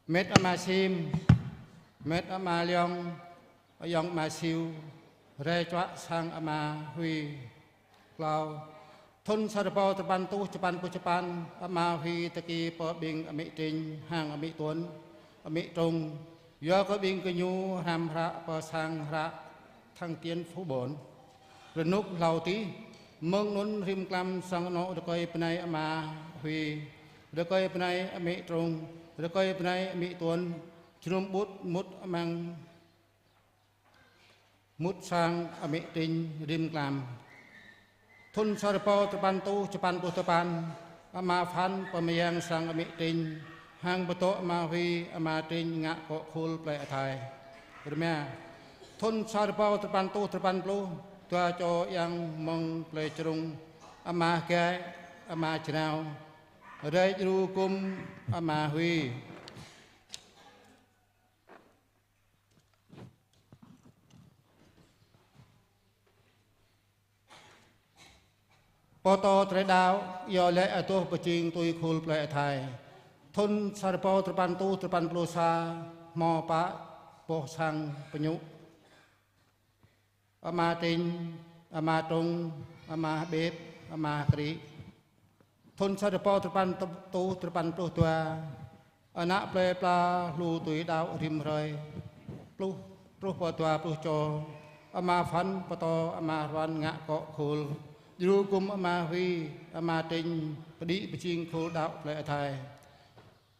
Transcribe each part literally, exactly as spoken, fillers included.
Mĕt ama Sim, mĕt ama Liong, ayŏng ama Siu, rai čuă sang ama Hui. Klâo. Thŭn sa rơbâo tơpăn rơtuh tơpăn pluh tơpăn, ama Hui tơki pơ ƀing amĭ Trinh hăng amĭ Tuôn, amĭ Trung, yua kơ ƀing gơñu hrăm hră pơ sang hră Thăng Thiên Phú Bổn. Rơnŭk hlâo adih, mơ̆ng anŭn rĭm klăm sang anŏ rơkơi bơnai ama Hui, rơkơi bơnai amĭ Trung, rơkơi bơnai amĭ Tuôn, jơnum ƀut mŭt amăng mŭt sang amĭ Trinh rĭm klăm. Thŭn sa rơbâo tơpăn rơtuh tơpăn pluh tơpăn, ama Phăn pơmơyang sang amĭ Trinh, hăng pơtŏ ama Hui, ama Trinh ngă akŏ khul plơi Athai. Rơma. Thŭn sa rơbâo tơpăn rơtuh tơpăn pluh, dua čô yang mơ̆ng plơi Črung, ama Gai, ama Jrao, rai djru gum ama Hui. Pơtô tơlơi đaŏ, iâu laĭ adoh pơjing tui khul plơi Athai. Thŭn sa rơbâo tơpăn rơtuh tơpăn pluh sa, hmâo pă boh sang pơñŭ. Ama Trinh, ama Trung, ama Hơbĭp, ama Hơkrĭ. Thŭn sa rơbâo tơpăn rơtuh tơpăn pluh dua, ană plơi pla hlu tui đaŏ rĭm hrơi, pluh, truh pơ dua pluh čô. Ama Phăn pơtô ama Hruăn ngă akŏ khul, djru gum ama Hui, ama Trinh pơđĭ pơjing khul đaŏ plơi Athai.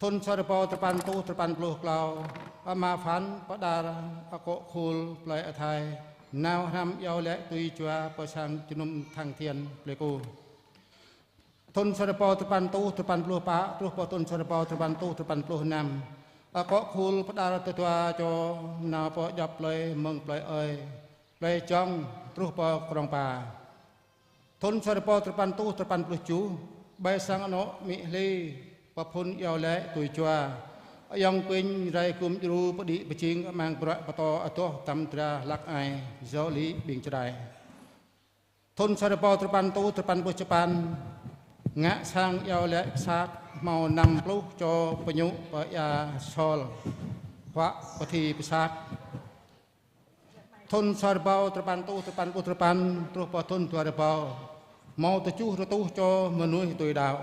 Thŭn sa rơbâo tơpăn rơtuh tơpăn pluh klâo, ama Phăn pơđar akŏ khul plơi Athai, nao hrăm iâu laĭ tui jua pơ sang jơnum Thăng Thiên Pleiku. Thŭn sa rơbâo tơpăn rơtuh tơpăn pluh pă, truh pơ thŭn sa rơbâo tơpăn rơtuh tơpăn pluh năm, akŏ khul pơđar tơdua čô nao pơ djŏp plơi mơ̆ng plơi Ơi, plơi Jŏng, truh pơ Krông Pa. Thŭn sa rơbâo tơpăn rơtuh tơpăn pluh tơjuh, ƀơi sang anŏ amĭ Hli, pơphun iâu laĭ tui jua. Ayŏng Kuing rai gum djru pơđĭ pơjing amăng bruă pơtô adoh tơdăm dra hlăk ai, yua lĭ ƀing Jrai. Thŭn sa rơbâo tơpăn rơtuh tơpăn pluh čơpăn, ngă sang iâu laĭ pơsat, hmâo năm pluh čô pơñŭ pơ ia Sol, huă pơthi pơsat. Thŭn sa rơbâo tơpăn rơtuh tơpăn pluh tơpăn, truh pơ thŭn dua rơbâo, hmâo tơjuh rơtuh čô mơnuih tui đaŏ.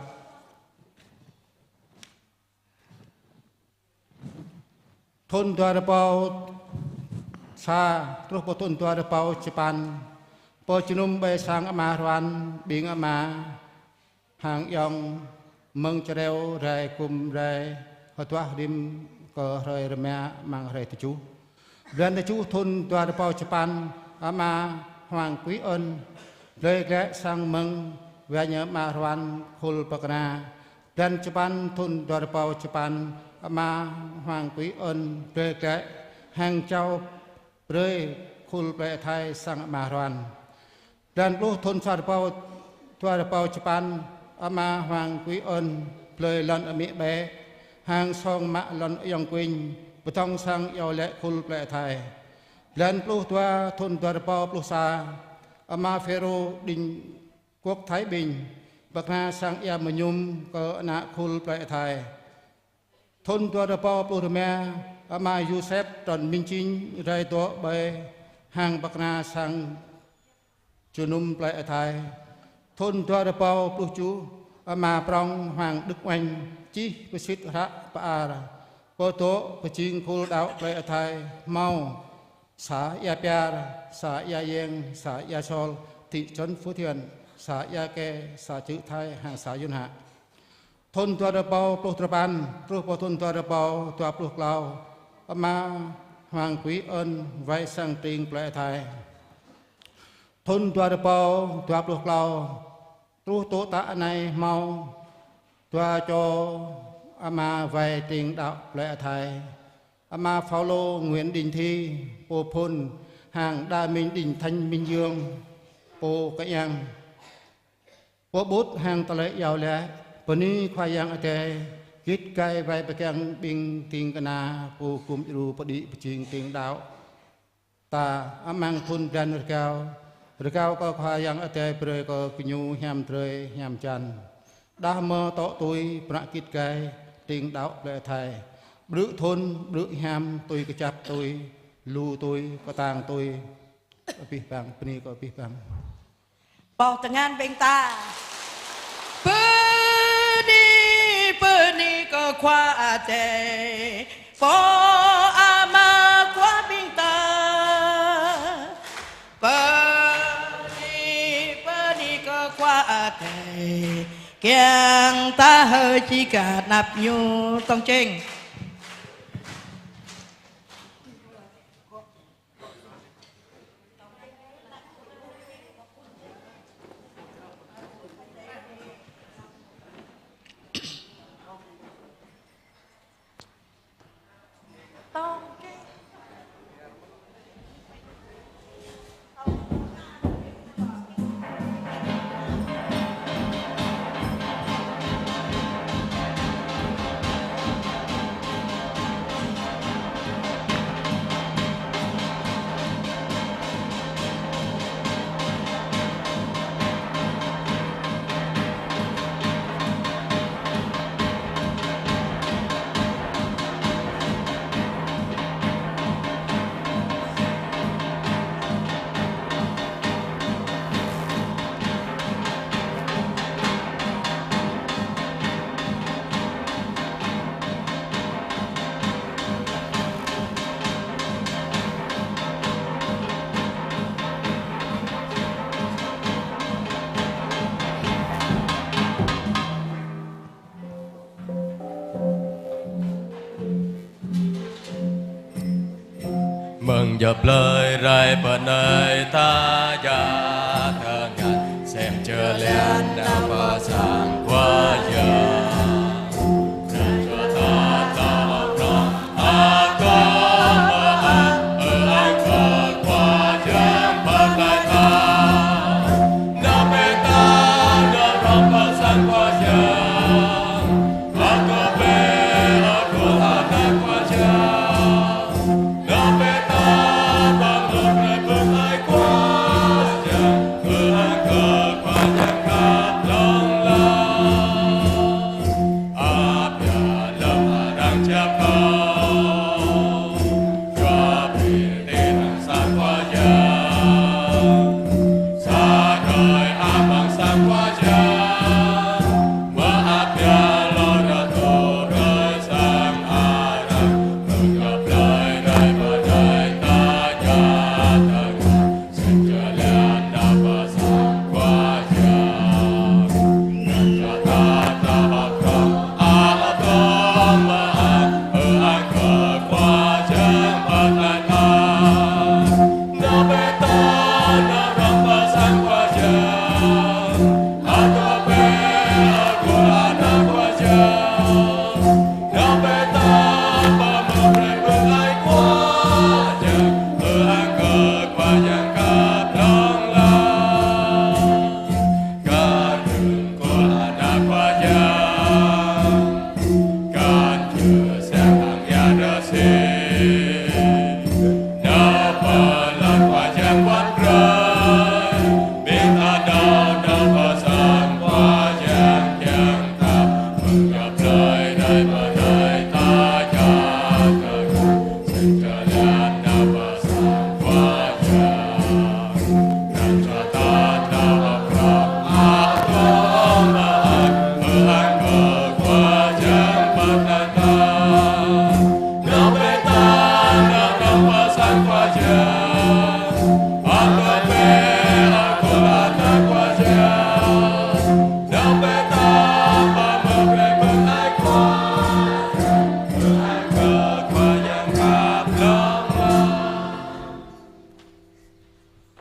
Thŭn dua rơbâo sa, truh pơ thŭn dua rơbâo čơpăn, pơ jơnum ƀơi sang ama Hruăn, ƀing ama hăng ayŏng mơ̆ng Čơreo rai gum rai hơduah rĭm kơ hrơi rơma amăng hrơi tơjuh. Blan tơjuh thŭn dua rơbâo čơpăn, ama Hoàng Quý Ân blơi glaĭ sang mơ̆ng wai ñu ama Hruăn khul pơkra. Blan čơpăn thŭn dua rơbâo čơpăn, ama Hoàng Quý Ân blơi glaĭ hăng jao brơi khul plơi Athai sang ama Hruăn. Blan pluh thŭn sa rơbâo dua rơbâo čơpăn, ama Hoàng Quý Ân blơi lŏn amĭ Bĕ, hăng song mă lŏn ayŏng Kuing, pơdŏng sang iâu laĭ khul plơi Athai. Blan pluh dua thŭn dua rơbâo pluh sa, ama Phêrô Đinh Quốc Thái Bình pơkra sang ia mơñum kơ ană khul plơi Athai. Thŭn dua rơbâo pluh rơma, ama Yôsep Trần Minh Chính rai dŏ ƀơi hăng pơkra sang jơnum plơi Athai. Thŭn dua rơbâo pluh tơjuh, ama prŏng Hoàng Đức Oanh čih pơsit hră pơar, pơdŏ pơjing khul đaŏ plơi Athai, hmâo xã Ia Piar, xã Ia Yeng, xã Ia Sol, thị trấn Phú Thiện, xã Ia Ke, xã Chữ Thái, hăng xã Yuan Hạ. Thŭn dua rơbâo pluh tơpăn, truh pơ thŭn dua rơbâo dua pluh klâo, ama Hoàng Quý Ân wai sang tring plơi Athai. Thŭn dua rơbâo dua pluh klâo, truh tŏ tă anai hmâo dua čô ama wai tring đaŏ plơi Athai. Ama Phaolô Nguyễn Đình Thi, pô phŭn, hăng Đa Minh Đinh Thanh Minh Dương, pô kơiăng. Pô ƀut hăng tơlơi iâu laĭ, bơni Khua Yang Adai, git gai wai pơgang ƀing ding kơna, pô gum djru pơđĭ pơjing tring đaŏ ta amăng thŭn blan rơgao. Rơgao kơ Khua Yang Adai brơi kơ gơñu hiam drơi hiam jan, đah mơ̆ tŏ tui bruă git gai tring đaŏ plơi Athai. Ƀrư̆ thŭn, ƀrư̆ hiam, tui kơčăp tui, lu tui, kơtang tui. Abih bang, bơni kơ abih bang. Boh tơngan ƀing ta. Bơni, bơni kơ Khua Adai, Pô Ama Khua ƀing ta. Bơni, bơni kơ Khua Adai, kiăng ta hơi či kơ anăp Ñu tong čeng. Mơ̆ng djŏp hlơi rai pơ anai ta djă tơngan sem čơlian nao pơ sang Khua Yang.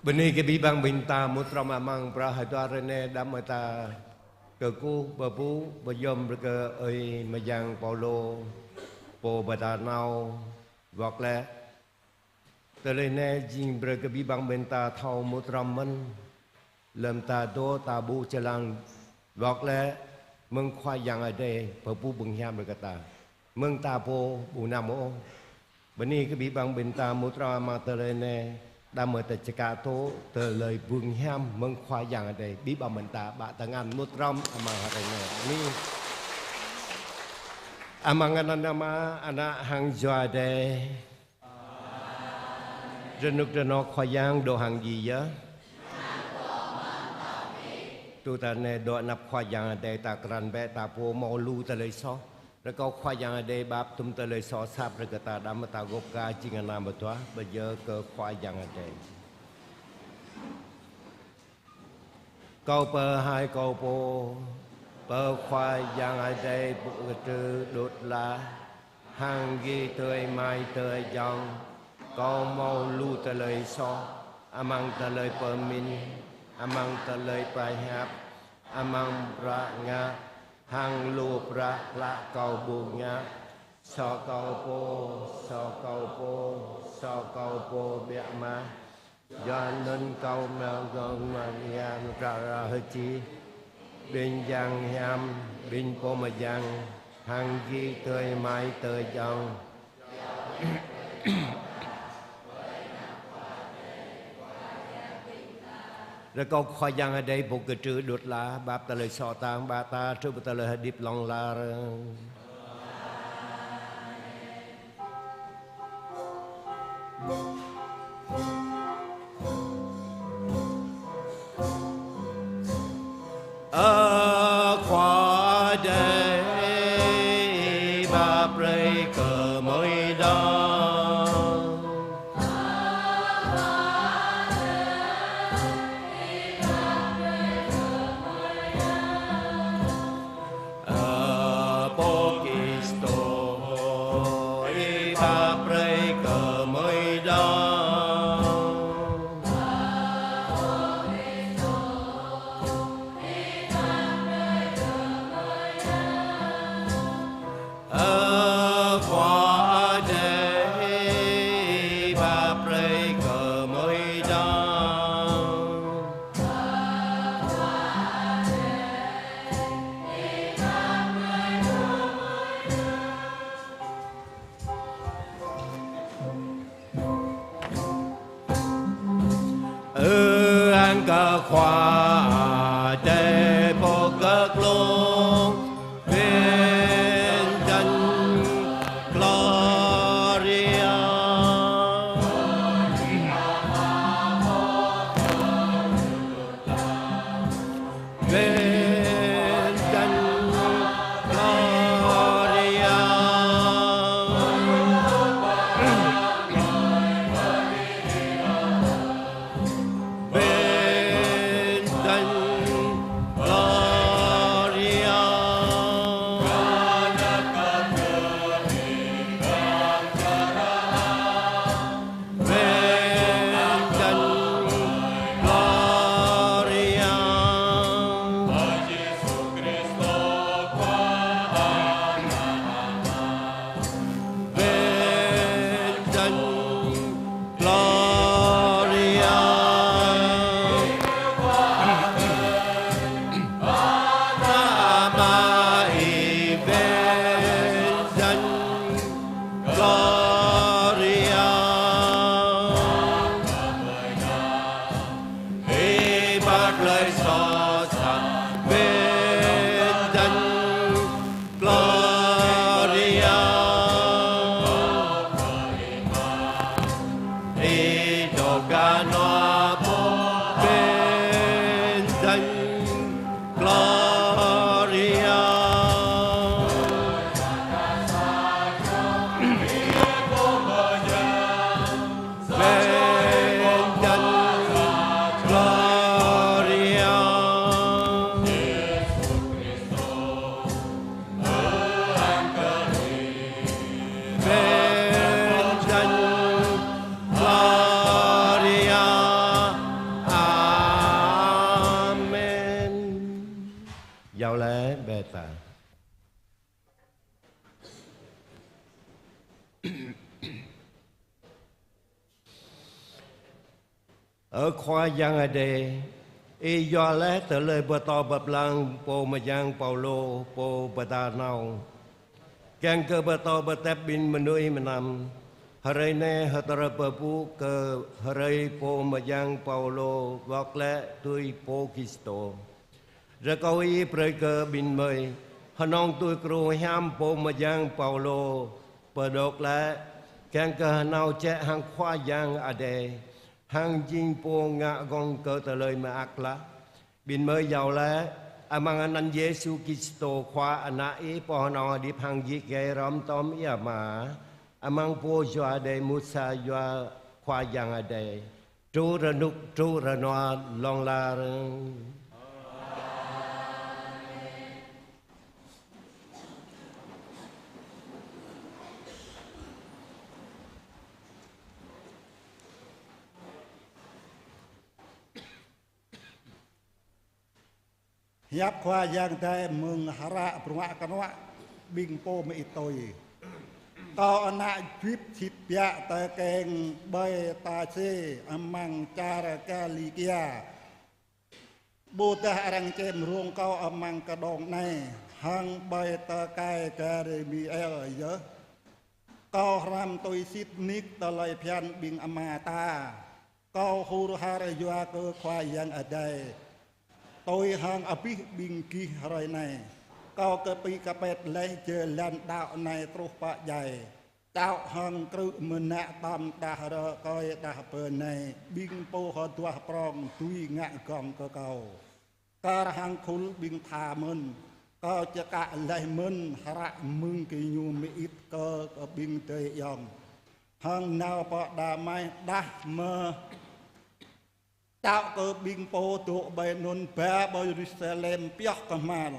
Bơni kơ abih bang ƀing ta mŭt hrŏm amăng phrâo hơdor hrơi anai, đăm mơta kơkuh pơpŭ pơyom brơi kơ ơi mơyang Paulô, pô pơtao nao wơ̆t lĕ. Tơlơi anai jing brơi kơ abih bang ƀing ta thâo mŭt hrŏm mơ̆n. Lơ̆m ta dŏ ta ƀuh jơlan wơ̆t lĕ, mơ̆ng Khua Yang Adai pơpŭ bơngăt hiam brơi kơ ta. Mơ̆ng ta pô ƀu năm ôh. Bơni kơ abih bang ƀing ta mŭt hrŏm amăng tơlơi anai, đăm mơta čơkă tŭ tơlơi bơngăt hiam mơ̆ng Khua Yang Adai, abih bang ƀing ta ƀă tơngan mŭt hrŏm amăng hrơi anai. Bơni. Amăng anăn Ama, Ană hăng Jua Adai. Rơnŭk rơnua Khua Yang dŏ hăng gih yơh. Tui ta anai dŏ anăp Khua Yang Adai, ta krăn bĕ, ta pô hmâo lu tơlơi soh. Rơkâo Khua Yang Adai pap tŭm tơlơi soh sat brơi kơ ta, đăm ta gôp ka jing ană mơtuah, pơyơr kơ Khua Yang Adai. Kâo pơhaih kâo pô pơ Khua Yang Adai pô kơtrư đŭt la, hăng gih adơi amai adơi ayŏng. Kâo hmâo lu tơlơi soh, amăng tơlơi pơmĭn, amăng tơlơi pơhiăp, amăng bruă ngă, hăng lu bruă klă kâo ƀu ngă. Soh kâo pô, soh kâo pô, soh kâo pô biă mă. Yua anŭn kâo mơ̆ng gơ̆ng Maria mơdră rơhơči, ƀing yang hiam, ƀing pô mơyang, hăng gih adơi amai adơi ayŏng. Rơkâo Khua Yang Adai pô kơtrư đŭt la, pap tơlơi soh ta, ba ta truh pơ tơlơi hơdip hlŏng lar. Ơ Khua Adai, pap brơi kơ gơmơi đaŏ. Ơ Pô Kristô, pap brơi kơ gơmơi đaŏ. Ơ Khua Adai, pap brơi kơ gơmơi đaŏ. Ơ ang kơ Khua Adai pô kơk lông, vinh danh, Gloria. Vinh danh, Gloria. Vinh danh, Gloria. Vinh danh, Gloria. Vinh danh, Gloria. Ama ih, vinh danh, Gloria. Ih pap brơi soh sat, vinh danh, Gloria. Ih dŏ gah hnuă pô, vinh danh, Gloria. Vinh danh, Gloria. Vinh danh, Gloria. Amen. Iâu laĭ bĕ ta. Ơ Khua Yang Adai, Ih yua laih tơlơi pơtô pơblang pô mơyang Paulô pô pơđar nao, kiăng kơ pơtô pơtep ƀing mơnuih mơnam. Hrơi anai hơdơr pơpŭ kơ hrơi pô mơyang Paulô wŏt glaĭ tui Pô Kristô. Rơkâo Ih brơi kơ ƀing gơmơi Hơnơ̆ng tui kru hiam pô mơyang Paulô pơđok lĕ, kiăng kơ hơnâo jĕ hăng Khua Yang Adai, hăng jing pô ngă gơ̆ng kơ tơlơi mơak klă. Ƀing mơi iâu laĭ amăng anăn Yêsu Kristô Khua Ană Ih, Pô hơnơ̆ng hơdip hăng jik gai hrŏm tơm Ih Ama, amăng Pô Jua Adai mŭt sa yua Khua Yang Adai, truh rơnŭk truh rơnua hlŏng lar. Hiăp Khua Yang Adai mơ̆ng hră bruă kơnuă ƀing pô mơit tui. Kâo ană juăt sĭt biă tơkeng ƀơi Tarsê amăng čar Kilikia. Ƀôdah arăng čem rông kâo amăng kơđông anai, hăng ƀơi tơkai Gamaliel yơh. Kâo hrăm tui sĭt nik tơlơi phiăn ƀing ama ta. Kâo hur har yua kơ Khua Yang Adai, tui hăng abih ƀing gih hrơi anai. Kâo kơpĭ kơpet laih jơlan đaŏ anai truh pơ djai. Čŏk hăng krư̆ mơnă tơm đah rơkơi đah bơnai, ƀing pô hơduah prong dưi ngă gơ̆ng kơ kâo. Kar hăng khul ƀing tha mơ̆n, kâo čơkă laih mơ̆n hră mơ̆ng gơñu mơit kơ, kơ ƀing adơi ayŏng. Hăng nao pơ Đamaih đah mơ̆ čŏk kơ ƀing pô dŏ ƀơi anŭn ba ƀơi Yêrusalem pioh kơhma̱l.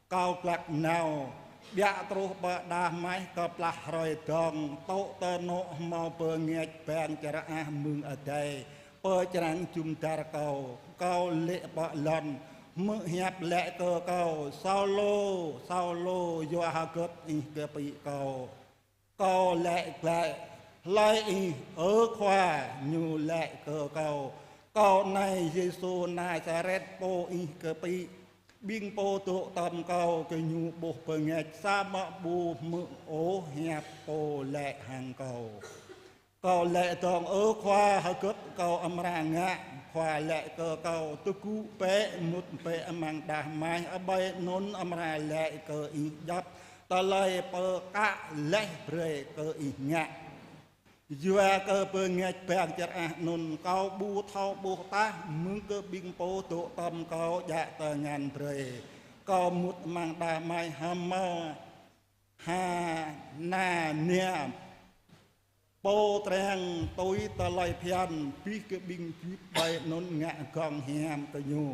Kâo glăk nao, biă truh pơ Đamaih kơplah hrơi dơ̆ng, tŏ tơnŏ hmâo bơngač bang čơrah mơ̆ng adai pơ črang jum dar kâo. Kâo lĕ pơ lŏn, hmư̆ hiăp laĭ kơ kâo: Saulô, Saulô, yua hơget ih kơpĭ kâo? Kâo laĭ glaĭ: Hlơi ih, ơ Khua? Ñu laĭ kơ kâo: Kâo anai Yêsu Nasaret, pô ih kơpĭ. Ƀing pô dŏ tơm kâo gơñu ƀuh bơngač, samơ̆ ƀu hmư̆ ôh hiăp pô laĭ hăng kâo. Kâo laĭ dơ̆ng: Ơ Khua, hơget kâo amra ngă? Khua laĭ kơ kâo: Tơgŭ bĕ, mŭt bĕ amăng Đamaih, ƀơi anŭn amra laĭ kơ ih djŏp tơlơi pơkă laih brơi kơ ih ngă. Yua kơ bơngač bang čơrah anŭn kâo ƀu thâo ƀuh tah mơ̆ng kơ ƀing pô dŏ tơm kâo djă tơngan brơi. Kâo mŭt amăng Đamaih hmâo Hanania, pô trang tui tơlơi phiăn, abih kơ ƀing juăt ƀơi anŭn ngă gơ̆ng hiam kơ ñu.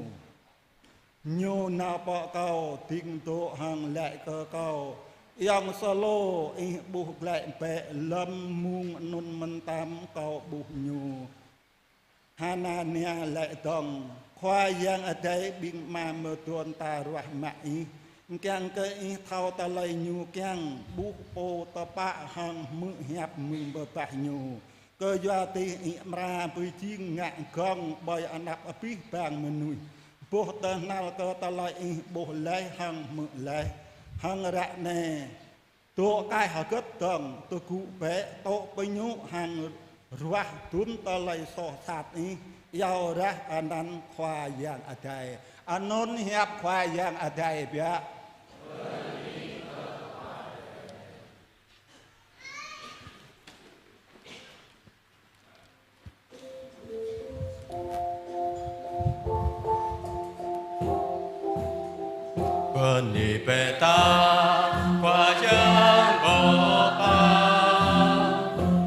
Ñu nao pơ kâo, ding dŏ hăng laĭ kơ kâo: Ayŏng Saulô, ih ƀuh glaĭ bĕ. Lơ̆m mông anŭn mơtam kâo ƀuh ñu. Hanania laĭ dơ̆ng: Khua Yang Adai, ƀing ama mơduôn ta ruah mă ih, kiăng kơ ih thâo tơlơi ñu kiăng, ƀuh pô tơpă hăng hmư̆ hiăp mơ̆ng bơbah ñu. Kơyua dah ih amra pơjing ngă gơ̆ng ƀơi anăp abih bang mơnuih, boh tơhnal kơ tơlơi ih ƀuh laih hăng hmư̆ laih. Hăng ră anai, dŏ kaih hơget dơ̆ng, tơgŭ bĕ, tŏ pơñŭ hăng ruah dŭm tơlơi soh sat ih, iâu rai anăn Khua Yang Adai. Anŭn hiăp Khua Yang Adai biă. Bơni bĕ ta Khua Yang Pô pă,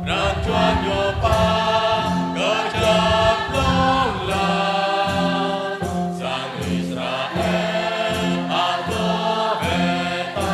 răng čuăn Ñu pă kơjăp hlŏng lar, sang Israel ăt dŏ bĕ ta.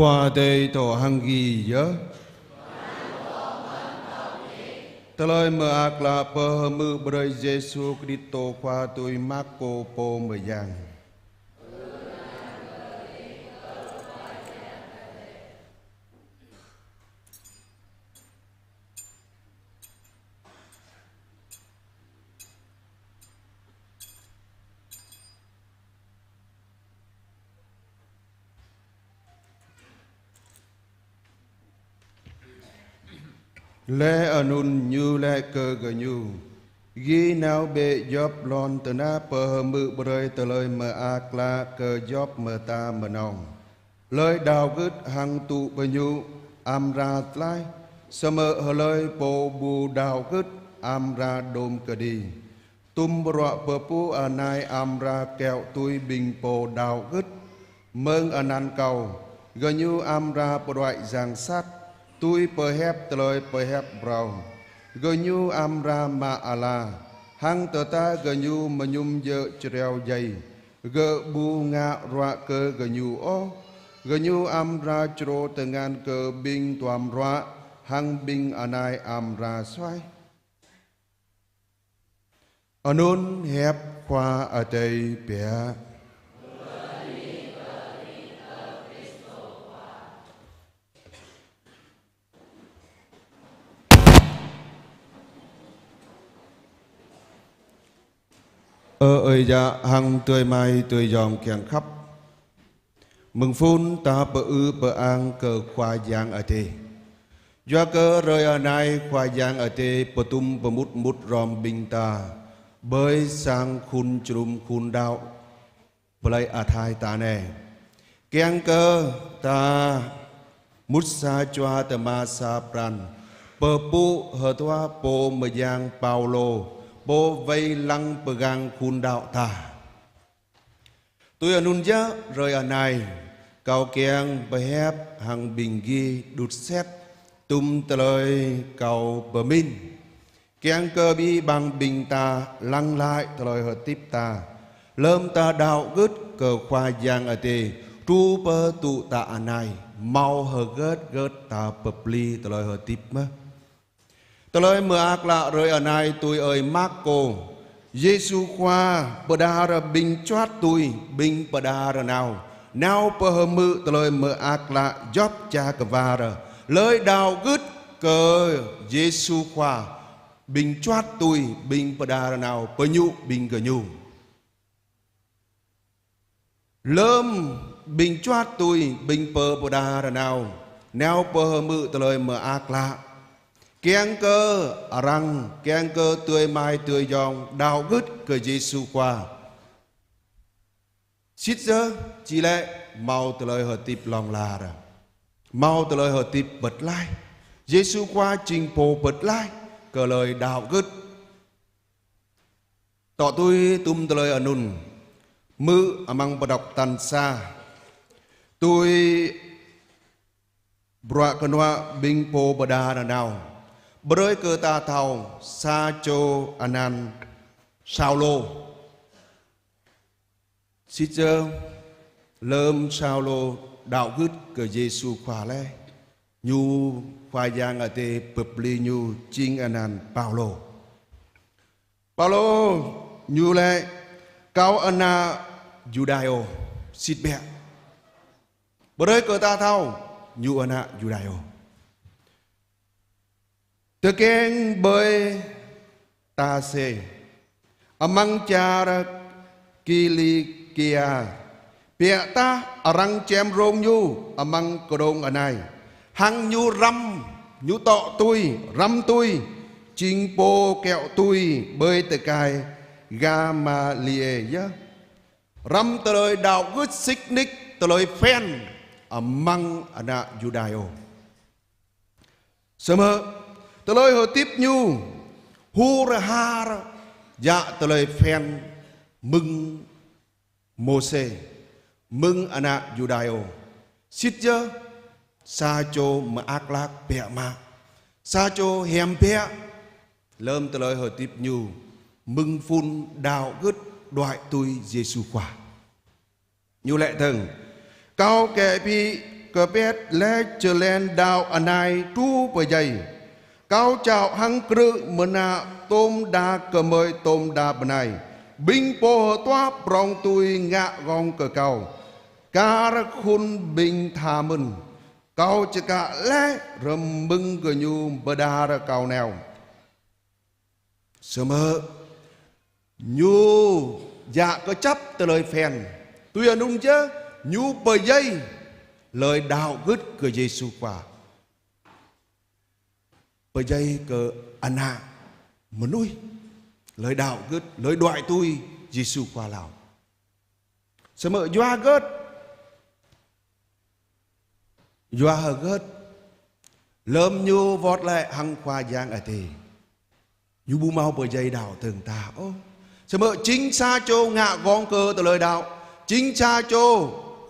Khua Adai dŏ hăng gih yơh. Tơlơi Mơak Klă pơhmư̆ brơi Yêsu Kristô Khua tui Markô pô mơyang. Laih anŭn Ñu laĭ kơ gơñu: Gih nao bĕ djŏp lŏn tơnah pơhmư̆ brơi Tơlơi Mơak Klă kơ djŏp mơta mơnơ̆ng. Hlơi đaŏ gưt hăng tŭ pơñu amra tlaih, samơ̆ hlơi pô ƀu đaŏ gưt amra đôm kơđi. Tum bruă pơpŭ anai amra kiaŏ tui ƀing pô đaŏ gưt. Mơ̆ng anăn Kâo, gơñu amra pơđuaĭ yang sat, tui pơhiăp tơlơi pơhiăp phrâo. Gơñu amra mă ala, hăng tơdah gơñu mơñum jơ̆ čriâo djai, gơ̆ ƀu ngă ruă kơ gơñu ôh. Gơñu amra črô tơngan kơ ƀing duăm ruă, hăng ƀing anai amra suaih. Anŭn hiăp Khua Adai biă. Ơ ơi yă hăng adơi amai adơi ayŏng kiăng khăp. Mơ̆ng phŭn ta pơư pơang kơ Khua Yang Adai. Yua kơ hrơi anai Khua Yang Adai pơtum pơmŭt mŭt hrŏm ƀing ta ƀơi sang khul čơrŭm khul đaŏ plơi A Thai ta anai. Kiăng kơ ta mŭt sa jua tơma sa pran, pơpŭ hơtua pô mơyang Paulô, pô wai lăng pơgang khul đaŏ ta. Tui anŭn yơh, hrơi anai, kâo kiăng pơhiăp hăng ƀing gih đŭt sĕt tum tơlơi kâo pơmĭn. Kiăng kơ abih bang ƀing ta lăng glaĭ tơlơi hơdip ta. Lơm ta đaŏ gưt kơ Khua Yang Adai, truh pơ tŭ ta anai, hmâo hơget hơget ta pơplih tơlơi hơdip mơ̆n. Tơlơi Mơak Klă hrơi anai tui ơi Markô, Yêsu Khua pơđar ƀing čuăt tui, ƀing pơđar nao, nao pơhmư̆ Tơlơi Mơak Klă djŏp čar kơwar. Hlơi đaŏ gưt kơ Yêsu Khua, ƀing čuăt tui, ƀing pơđar nao pơñu ƀing gơñu. Lơm ƀing čuăt tui, ƀing pơ pơđar nao, nao pơhmư̆ Tơlơi Mơak Klă. Kiăng kơ arăng, kiăng kơ adơi amai adơi ayŏng đaŏ gưt kơ Yêsu Khua. Sĭt yơh, či lĕ hmâo tơlơi hơdip hlŏng lar. Hmâo tơlơi hơdip pơtlaih. Yêsu Khua jing pô pơtlaih kơ hlơi đaŏ gưt. Tŏ tui tum tơlơi anŭn, hmư̆ amăng pơđŏk tal sa. Tui bruă kơnuă ƀing pô pơđar nao. Brơi kơ ta thâo sa čô anăn Saulô. Sĭt yơh, lơm Saulô đaŏ gưt kơ Yêsu Khua laih, ñu Khua Yang Adai pơplih ñu jing anăn Paulô. Paulô ñu laĭ: Kâo ană Yuđaiô, sĭt biă. Brơi kơ ta thâo, ñu ană Yuđaiô. Tơkeng ƀơi Tarsê, amăng čar Kilikia, biă tah arăng čem rông ñu amăng kơđông anai. Hăng ñu răm, ñu tŏ tui, răm tui, jing pô kiaŏ tui ƀơi tơkai Gamaliê yơh. Răm tơlơi đaŏ gưt sĭt nik tơlơi phiăn amăng ană Yuđaiô. Samơ̆ tơlơi hơdip ñu hur har djă tơlơi phiăn mơ̆ng Môsê, mơ̆ng ană Yuđaiô. Sĭt yơh, sa čô mơak klă biă mă, sa čô hiam biă. Lơm tơlơi hơdip ñu mơ̆ng phŭn đaŏ gưt đuaĭ tui Yêsu Khua. Ñu laĭ dơ̆ng: Kâo kĕ ƀu kơpet laih jơlan đaŏ anai truh pơdjai. Kâo čao hăng krư̆ mơnă tôm đa kơmơi tôm đa bơnai. Ƀing pô hơtuah prong tui ngă gơ̆ng kơ kâo. Kar khul ƀing tha mơ̆n. Kâo čơkă laih rơmưng gơñu pơđar kâo nao. Samơ̆ ñu djă kơčăp tơlơi phiăn. Tui anŭn yơh ñu pơdjai tơlơi đaŏ gưt kơ Yêsu Khua. Pơdjai kơ ană mơnuih tơlơi đaŏ gưt, tơlơi đuaĭ tui Yêsu Khua laih. Samơ̆ yua hơgĕt, yua hơgĕt, lơ̆m ñu wơ̆t glaĭ hăng Khua Yang Adai, ñu ƀu hmâo pơdjai đaŏ tơ̆ng ta ôh. Samơ̆ jing sa čô ngă gơ̆ng kơ tơlơi đaŏ, jing sa čô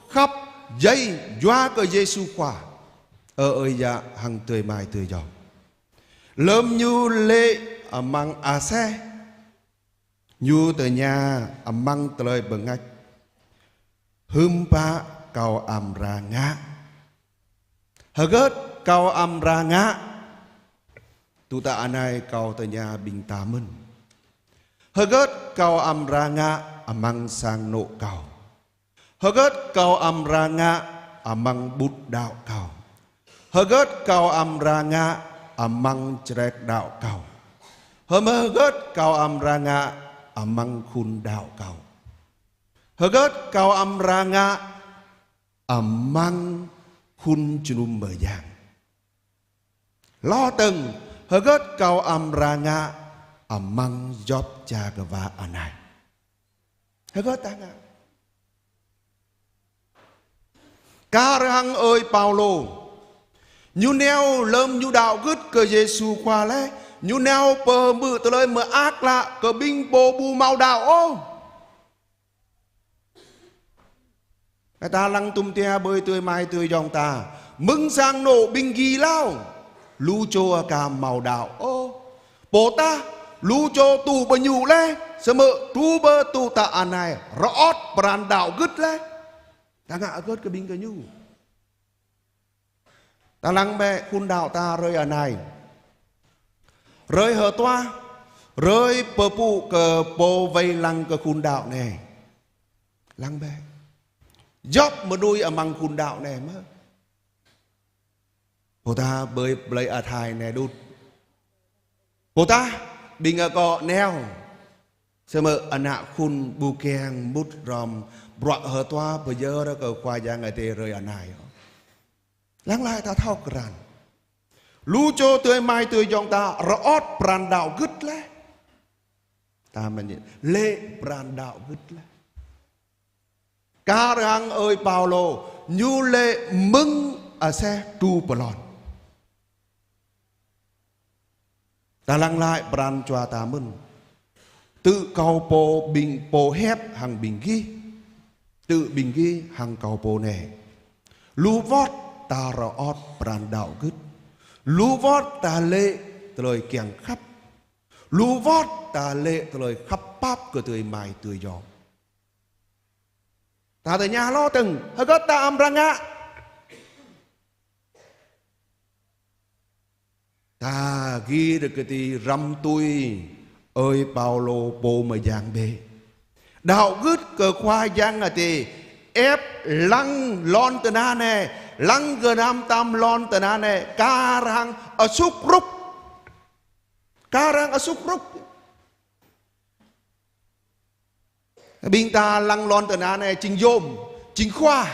khăp djai yua kơ Yêsu Khua. Ơ ơi yă hăng adơi amai adơi ayŏng, lơ̆m ñu lê̆ amăng aseh, ñu tơña amăng tơlơi bơngač: Hiư̆m pă kâo amra ngă? Hơgĕt kâo amra ngă? Tŭ ta anai kâo tơña ƀing ta mơ̆n. Hơgĕt kâo amra ngă amăng sang anŏ kâo? Hơgĕt kâo amra ngă amăng ƀut đaŏ kâo? Hơgĕt kâo amra ngă amăng črek đaŏ kâo? Hơmơ̆ hơgĕt kâo amra ngă amăng khul đaŏ kâo? Hơgĕt kâo amra ngă amăng khul jơnum mơyang? Hloh tơ̆ng, hơgĕt kâo amra ngă amăng djŏp čar kơwă anai? Hơgĕt ta ngă? Kar hăng ơi Paulô, ñu nao lơ̆m ñu đaŏ gưt kơ Yêsu Khua laih, ñu nao pơhmư̆ tơlơi mơak klă kơ ƀing pô ƀu hmâo đaŏ ôh. Kơ ta lăng tŭm tia ƀơi adơi amai adơi ayŏng ta, mơ̆ng sang anŏ ƀing gih laih, lu čô aka hmâo đaŏ ôh. Pô tah, lu čô tŭ pơñu laih, samơ̆ truh pơ tŭ ta anai, rơŏt pran đaŏ gưt laih. Ta ngă hơgĕt kơ ƀing gơñu? Ta lăng bĕ khul đaŏ ta hrơi anai. Hrơi hơtuah, hrơi pơpŭ kơ pô wai lăng kơ khul đaŏ anai. Lăng bĕ. Djŏp mơnuih amăng khul đaŏ anai mơ̆? Pô tah ƀơi plơi A Thai anai đôč. Pô tah ƀing akŏ nao. Samơ̆ ană khul ƀu kiăng mŭt hrŏm bruă hơtuah pơyơr kơ Khua Yang Adai hrơi anai. Lăng glaĭ ta thâo krăn. Lu čô adơi amai adơi ayŏng ta rơŏt pran đaŏ gưt laih. Ta mơ̆n lê̆ pran đaŏ gưt laih. Kar hăng ơi Paulô, ñu lê̆ mơ̆ng aseh truh pơ lŏn. Ta lăng glaĭ pran jua ta mơ̆n. Tŭ kâo pô ƀing pô hiăp hăng ƀing gih. Tŭ ƀing gih hăng kâo pô anai. Lu wơ̆t ta rơŏt pran đaŏ gưt. Lu wơ̆t ta lê̆ tơlơi kiăng khăp. Lu wơ̆t ta lê̆ tơlơi khăp pap kơ adơi amai adơi ayŏng. Ta tơña hloh tơ̆ng, hơgĕt ta amra ngă? Ta gir kơti răm tui ơi Paulô pô mơyang bĕ. Đaŏ gưt kơ Khua Yang Adai, ĕp lăng lŏn tơnah anai, lăng gơnam tam lŏn tơnah anai, kar hăng asŭk rŭk. Kar hăng asŭk rŭk. Ƀing ta lăng lŏn tơnah anai jing yôm, jing khua.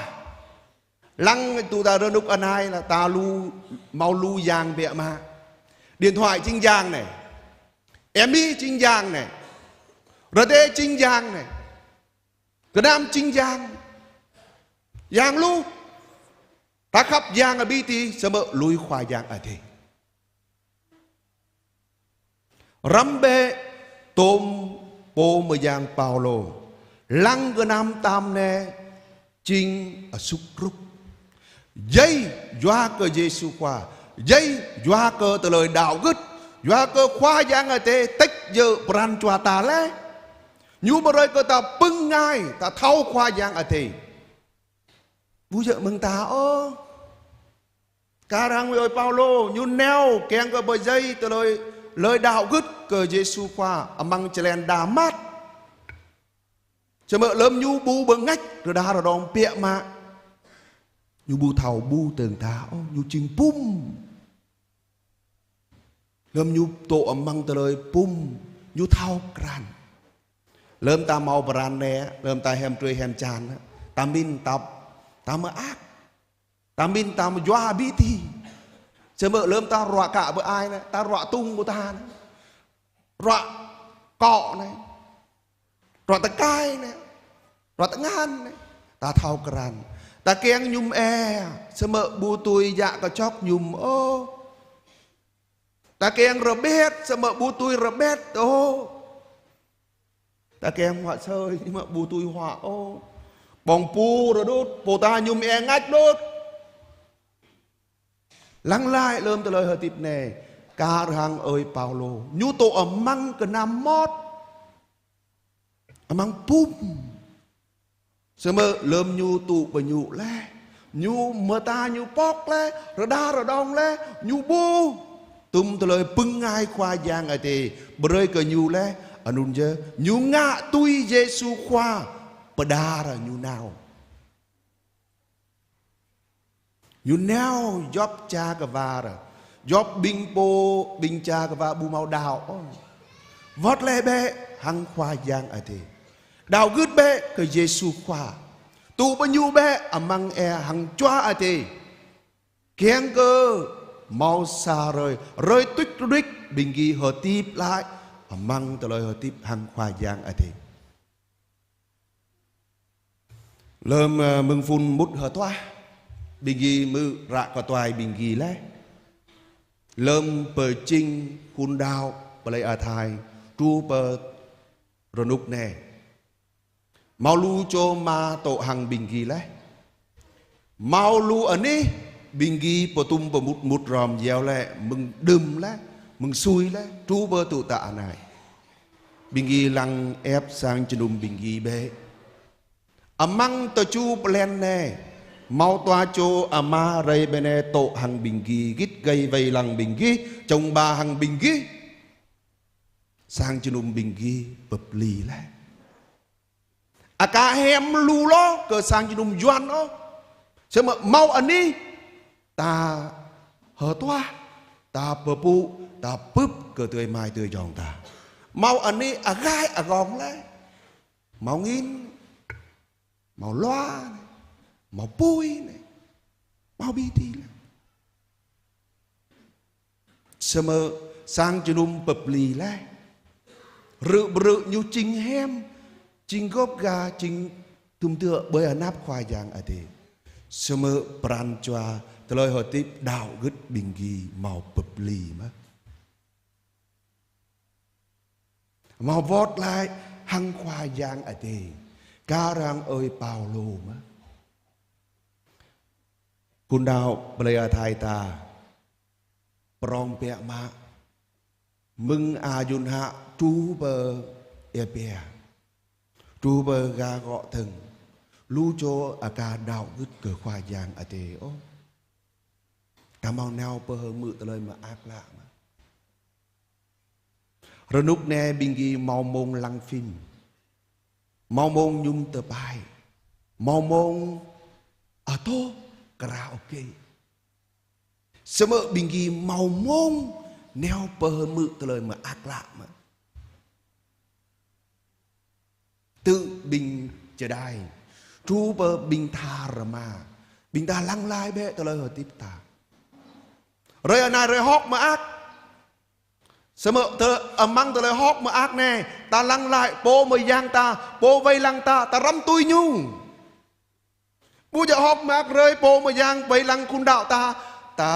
Lăng tŭ ta rơnŭk anai lĕ ta lu, hmâo lu yang biă mă. Điện thoại jing yang anai. Emi jing yang anai. Rơdê jing yang anai. Gơnam jing yang. Yang lu. Ta khăp yang abih tih, samơ̆ lui Khua Yang Adai. Răm bĕ tôm pô mơyang Paulô, lăng gơnam tam anai jing asŭk rŭk. Djai yua kơ Yêsu Khua, djai yua kơ tơlơi đaŏ gưt, yua kơ Khua Yang Adai tĕk djơ̆ pran jua ta laih. Ñu brơi kơ ta pơ̆ng ngai, ta thâo Khua Yang Adai. Ƀu djơ̆ mơ̆ng ta ôh. Kar hăng ơi Paulô, ñu nao kiăng kơ pơdjai tơlơi, tơlơi đaŏ gưt kơ Yêsu Khua amăng čơlen Damas. Samơ̆ lơm ñu ƀu bơngač rơđah rơđông biă mă, ñu ƀu thâo ƀu tơng ta ôh, ñu čing pŭm. Lơm ñu dŏ amăng tơlơi pŭm, ñu thâo krăn. Lơm ta hmâo pran anai, lơm ta hiam drơi hiam jăn, ta min ta, ta mơak, ta min ta mơyua ƀiă tih. Samơ̆ lơm ta ruă kă pơ-ai anai, ta ruă tŭng pơ ta anai, ruă akŏ anai, ruă tơkai anai, ruă tơngan anai, ta thâo krăn. Ta kiăng mơñum ia, samơ̆ ƀu tui djă kơčŏk mơñum ôh. Ta kiăng rơbĕt, samơ̆ ƀu tui rơbĕt ôh. Ta kiăng huă asơi, samơ̆ ƀu tui huă ôh. Ƀơ̆ng pô rơđŭt, pô ta mơñum ia ngač đŭt. Lăng glaĭ lơm tơlơi hơdip anai, kar hăng ơi Paulô, ñu dŏ amăng kơnăm mơmŏt, amăng pŭm. Samơ̆ lơm ñu tŭ pơñŭ laih, ñu mơta ñu pŏk laih, rơđah rơđông laih, ñu ƀuh tŭm tơlơi bơngač Khua Yang Adai brơi kơ ñu laih, anŭn yơh ñu ngă tui Yêsu Khua pơđar ñu nao. Ñu nao djŏp čar kwar, djŏp ƀing pô, ƀing čar kwar ƀu hmâo đaŏ ôh. Wơ̆t laih bĕ hăng Khua Yang Adai. Đaŏ gưt bĕ kơ Yêsu Khua. Tŭ pơñŭ bĕ amăng ia hăng Jua Adai. Kiăng kơ hmâo sa hrơi, hrơi tuč rơnuč ƀing gih hơdip glaĭ amăng tơlơi hơdip hăng Khua Yang Adai. Lơm, ơ, mơ̆ng phŭn mŭt hơtuah, ƀing gih hmư̆ ră kơtuai ƀing gih laih. Lơm pơjing khul đaŏ Plei A Thai truh pơ rơnŭk anai, hmâo lu čô ama dŏ hăng ƀing gih laih. Hmâo lu anih ƀing gih pơtum pơmŭt mŭt hrŏm iâu laĭ mơ̆ng đưm laih, mơ̆ng sui laih, truh pơ tŭ tă anai. Ƀing gih lăng ĕp sang jơnum ƀing gih bĕ. Amăng tơjuh blan anai, hmâo dua čô ama rai ƀơi anai dŏ hăng ƀing gih, git gai wai lăng ƀing gih, čŏng ba hăng ƀing gih. Sang jơnum ƀing gih pơplih laih. Aka hiam lu hloh kơ sang jơnum Yuan ôh. Samơ̆ hmâo anih ta hơtuah, ta pơpŭ, ta bưp kơ adơi amai adơi ayŏng ta. Hmâo anih agai agong laih. Hmâo angin, hmâo lua anai, hmâo apui anai, hmâo ƀing adih laih. Samơ̆ sang jơnum pơplih laih. Rơ̆ brơ̆ ñu jing hiam, jing gŏp ga, jing tŭm tơ̆ ƀơi anăp Khua Yang Adai. Samơ̆ pran jua tơlơi hơdip đaŏ gưt ƀing gih hmâo pơplih mơ̆. Hmâo wơ̆t glaĭ hăng Khua Yang Adai, kar hăng ơi Paulô mơ̆. Khul đaŏ Plei A Thai ta, prong biă mă, mơ̆ng ayun hă truh pơ ia pia, truh pơ ga gŏ tơ̆ng, lu čô aka đaŏ gưt kơ Khua Yang Adai ôh. Ta hmâo nao pơhmư̆ tơlơi mơak klă mơ̆. Rơnŭk anai ƀing gih hmâo mông lăng phim, hmâo mông mơñum tơpai, hmâo mông atŏ karaoke. Samơ̆ ƀing gih hmâo mông nao pơhmư̆ tơlơi mơak klă mơ̆. Tơ ƀing čơđai, truh pơ ƀing tha rơma, ƀing ta lăng glaĭ bĕ tơlơi hơdip ta. Hrơi anai hrơi hơ̆k mơak. Samơ̆ tơ amăng tơlơi hơ̆k mơak anai, ta lăng glaĭ pô mơyang ta, pô wai lăng ta, ta hrăm tui ñu. Ƀu djơ̆ hơ̆k mơak hrơi pô mơyang wai lăng khul đaŏ ta, ta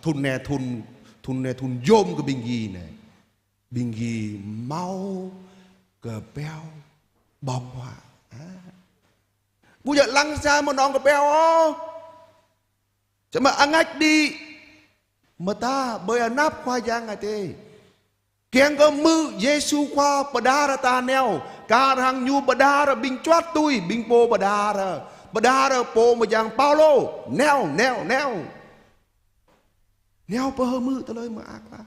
thŭn anai thŭn, thŭn anai thŭn yôm kơ ƀing gih anai. Ƀing gih hmâo kơpeo ƀơ̆ng huă. Ƀu djơ̆ lăng sa mơnong kơpeo ôh. Samơ̆ angač đĭ mơta ƀơi anăp Khua Yang Adai. Kiăng kơ hmư̆ Yêsu Khua pơđar ta nao, kar hăng ñu pơđar ƀing čuăt tui, ƀing pô pơđar, pơđar pô mơyang Paulô, nao, nao, nao. Nao pơ hmư̆ tơlơi mơak klă.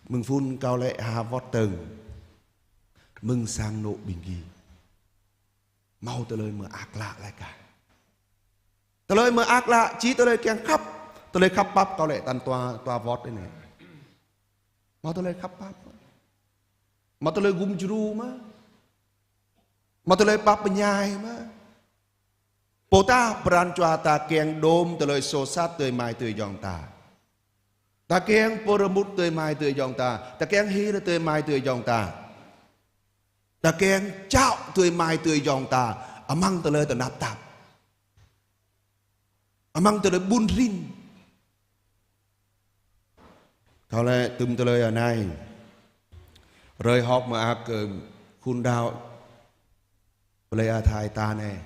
Mơ̆ng phun kâo lĕ ha wơ̆t tơ̆ng. Mơ̆ng sang anŏ ƀing gih. Hmâo tơlơi mơak klă laĭ kah. Tơlơi mơak klă, či tơlơi kiăng khăp. Tơlơi khăp pap kâo lĕ tăn dua, dua wơ̆t anai. Hmâo tơlơi khăp pap. Hmâo tơlơi gum djru mơ̆. Hmâo tơlơi pap pơñai mơ̆. Pô ta pran jua ta kiăng đôm tơlơi soh sat adơi amai adơi ayŏng ta. Ta kiăng pơrơmut adơi amai adơi ayŏng ta. Ta kiăng hil adơi amai adơi ayŏng ta. Ta kiăng čao adơi amai adơi ayŏng ta. Amăng tơlơi tơnap tap. Amăng tơlơi ƀun rin. Kâo lĕ tŭm tơlơi anai. Hrơi hơ̆k mơak kơ khul đaŏ. Plei A Thai ta anai.